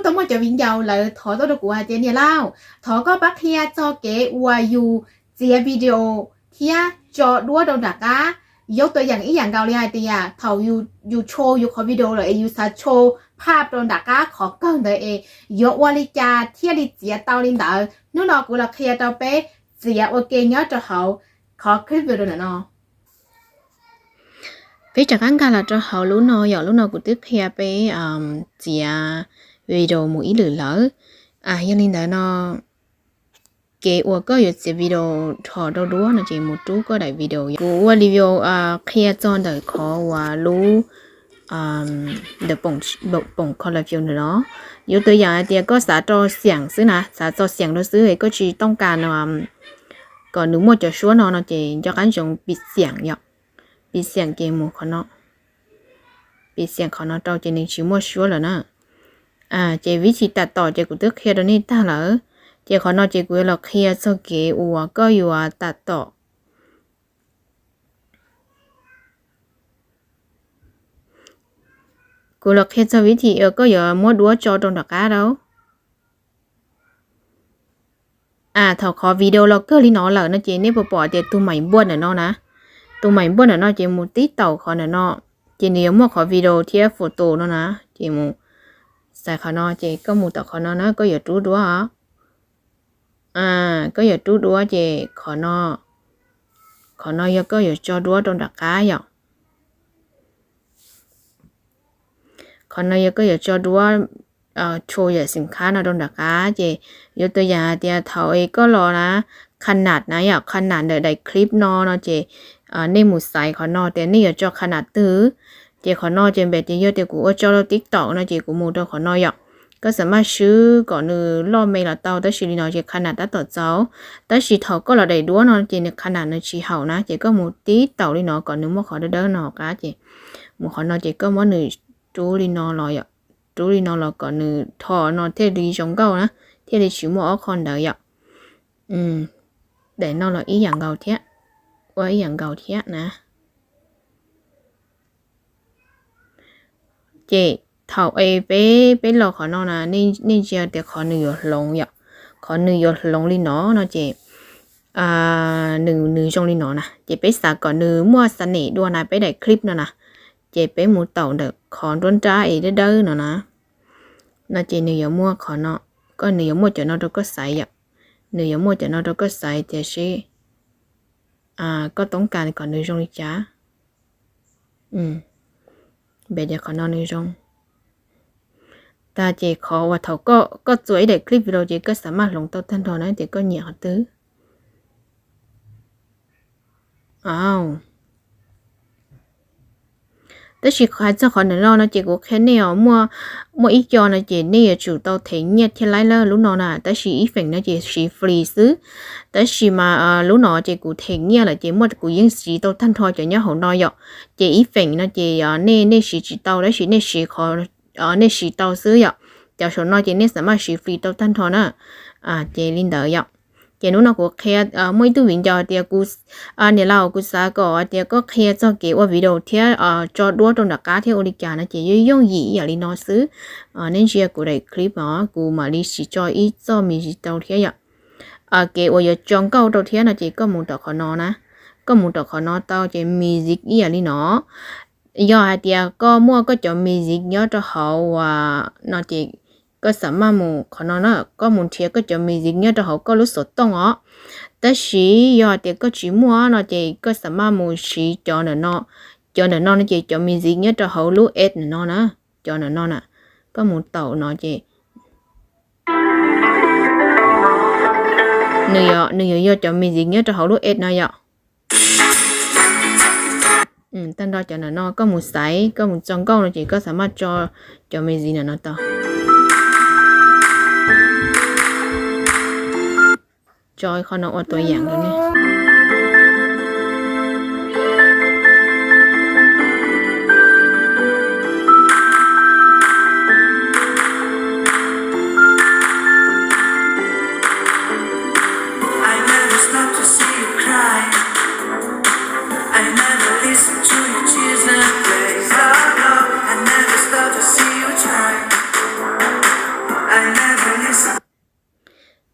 tau muaj cov viv ncaus lawv thov tuaj rau kuv hais tias niam lauj, thov koj pab qhia txog kev uas yus txiav video thiab tso duab rau nram qab. Yog tua yam ib yam nkaus li hais tias thaum yus tsho yus qhov video lawm es yus xav tsho phaj rau nram qab qhov kawg ntawd es yuav ua li cas thiaj li txiav tau li ntawd. Hnub no kuv los qhia rau peb txiav ua ke nyob rau hauv qhov clip video ntawm no. Peb rov qab nkag los rau hauv lub no yom, lub no kuv twb qhia peb txiav video mus ib lwm lawm. Yog li ntawd no, kev uas koj yuav txiav video rho rau duab no ces mus rub koj daim video. Kuv ua review qhia txog ntawm qhov uas lub ntawm poom color fill ntawm no. Yus tus yam hais tias koj xav rau xiam xwb na, xav txo xiam rau xwb es koj tsis tooj kas kom nws muaj cov suab no no ces nco qab ntsoov piv xiam yom. Piv xiam ces mus qhov no, piv xiam qhov no rau ces nws tsis muaj suab lawm na. Ces vib thib tam tom ces kuv twb qhia rau nej tag lawm. Ces qhov no ces kuv yuav los qhia txog kev uas koj yuav tam tom Kuv los qhia txog vib thib uas koj yuav muab duab tso rau nram qab rau. Thaum qhov video los kawg li no lawm no ces nej puas pom tias tus maim npuaj ntawm no na, tus maim npuaj ntawm no ces mus tib taum qhov ntawm no, ces nws yuav muaj qhov video thiab photo no na, ces mus xaiv qhov no ces koj mus tom qhov no na, koj yuav rub duab os. Koj yuav rub duab ces qhov no, qhov no yog koj yuav tso duab rau nram qab yom. Qhov no yog koj yuav tso duab, tso yam xim khab no rau nram qab ces yuav tus yam hais tias thaum es koj los na, qha nam na yom, qha nam ntawm daim clip no no ces nej mus xaiv qhov no tias nej yuav tso qha nam twg. Ces qhov no ces npem tias yog tias kuv ua tso rau TikTok no ces kuv mus rau qhov no yom. Koj xam maj swb kom nws loj me los tau, tab sis li no ces qha nam tab tom txaus. Tab sis thaum koj los daim duab no ces nws qha nam nws tsis haum na, ces koj mus tib taum li no kom nws muaj qhov dawb dawb no hauv qab ces mus qhov no ces koj muab nws rub li no los yom, rub li no los kom nws rho no thiaj li zoo nkauj na, thiaj li tsis muaj ob qho ntawd yom. Daim no los ib yam nkaus thiab, ua ib yam nkaus thiab na. Ces thaum es peb, peb los qhov no na, nej ntsia tias qhov nws yuav hloov yom, qhov nws yuav hloov li no no ces nws, nws zoo li no na, ces peb xav kom nws muaj xa nem dua na, peb daim clip no na, ces peb mus taum ntawm qhov nruab nrab es dawb dawb no na, no ces nws yuav muaj qhov no, koj, nws yuav muaj cov no rau koj xaiv yom, nws yuav muaj cov no rau koj xaiv tias seb koj toob kas kom nws zoo li cas. Npem tias qhov no nws zoo tag ces qhov uas thaum koj txua ib daim clip video ces koj xam maj hloov tau tag nrho na tias koj nyiam qhov twg. Tab sis hais txog qhov ntawm no no ces kuv qhia nej os, muaj, muaj ib co no ces nej yuav tsum tau them nyiaj thiaj laib lawm lub no na, tab sis ib feem no ces siv free xwb. Tab sis mas lub no ces kuv them nyiaj lawm ces muaj, kuv yeej siv tau tag nrho cov nyob hauv no yom. Ces ib feem no ces nej, nej siv tsis tau, tab sis nej siv qhov, nej siv tau xwb yom. Cov saum no ces nej xam maj siv free tau tag nrho na. Ces li ntawd yom. Ces hnub no kuv qhia, muaj ib tug viv ncaus tias kuv, niam laus, kuv xav kom tias koj qhia txog kev ua video thiab tso duab rau nram qab thiab ua li cas no ces yooj yooj yim ib yam li no xwb. Nej ntsia kuv daim clip os, kuv mam li siv tso ib txoj music rau thiab yom. Kev uas yuav tso nkauj rau thiab no ces koj mus tom qhov no na, koj mus tom qhov no tau ces music ib yam li no. Yog hais tias koj muaj koj cov music nyob rau hauv uas no ces koj xam maj mus qhov no na, koj mus nrhiav koj cov music nyob rau hauv koj lub xov tooj os. Tab sis yog hais tias koj tsis muaj no ces koj xam maj mus siv cov ntawm no. Cov ntawm no no ces cov music nyob rau hauv lub app ntawm no na, cov ntawm no na, koj mus taum no ces nws yuav, nws yuav yog cov music nyob rau hauv lub app no yom. Tag nrho cov ntawm no koj mus xaiv, koj mus tso nkauj no ces koj xam maj tso cov music ntawm no tau. Tso qhov no ua tua yam rau nej.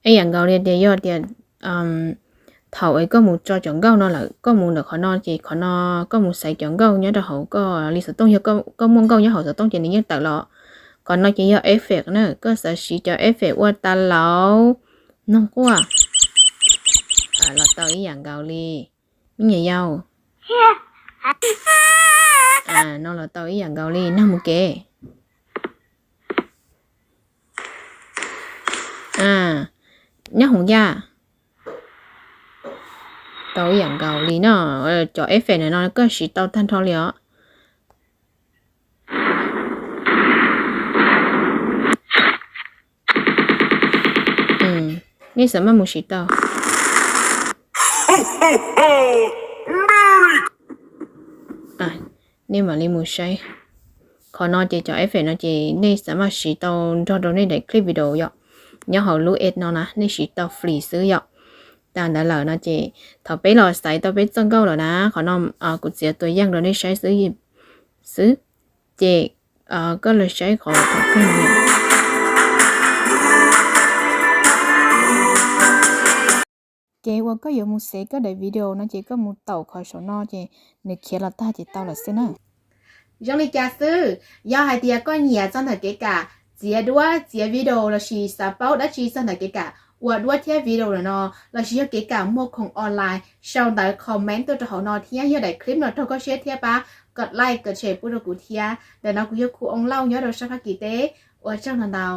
Ib yam nkaus li tias yog tias thaum es koj mus tso cov nkauj no lawm, koj mus ntawm qhov no ces qhov no koj mus xaiv cov nkauj nyob rau hauv koj li xov tooj, yog koj muaj nkauj nyob hauv xov tooj ces nws yeej tawm los. Qhov no ces yog effect na, koj xav siv cov effect ua tas lauv, noog quaj los tau ib yam nkaus li. Ib nyuam yaus, no los tau ib yam nkaus li, noog mus kev. Nyob hoov yaj, tau ib yam nkaus li no. Cov effect no koj siv tau tag nrho li os. Nej xav maj mus siv tau, nej mam li mus saib. Qhov no ces cov effect no ces nej xav maj siv tau nrog rau nej daim clip video yom. Nyob hauv lub app no na nej siv tau free xwb yom. Tas ntawd lawm no ces thaum peb los xaiv tau peb txoj nkauj lawm na, qhov no kuv txiav tua yeej rau nej saib xwb xwb. Ces koj los saib qhov thaum kawg no. Ces uas koj yuav mus xev koj daim video no ces koj mus taum qhov saum no ces nws khiav los tag ces tau lawm xwb na. Zoo li cas xwb, yog hais tias koj nyiam txog ntawm kev kam txiav duab txiav video lossis xav paub dab tsi txog ntawm kev kam ua duab thiab video lawm no, lossis yog kev kam muag khoom online, sau ntawv comment tuaj rau hauv no thiab yog daim clip no raug koj siab thiab pab kom like kom share pub rau kuv thiab. Ntawm no kuv yog Khu Oo Lauj nyob rau sab Fab Kis teb. Ua tsaug ntau ntau.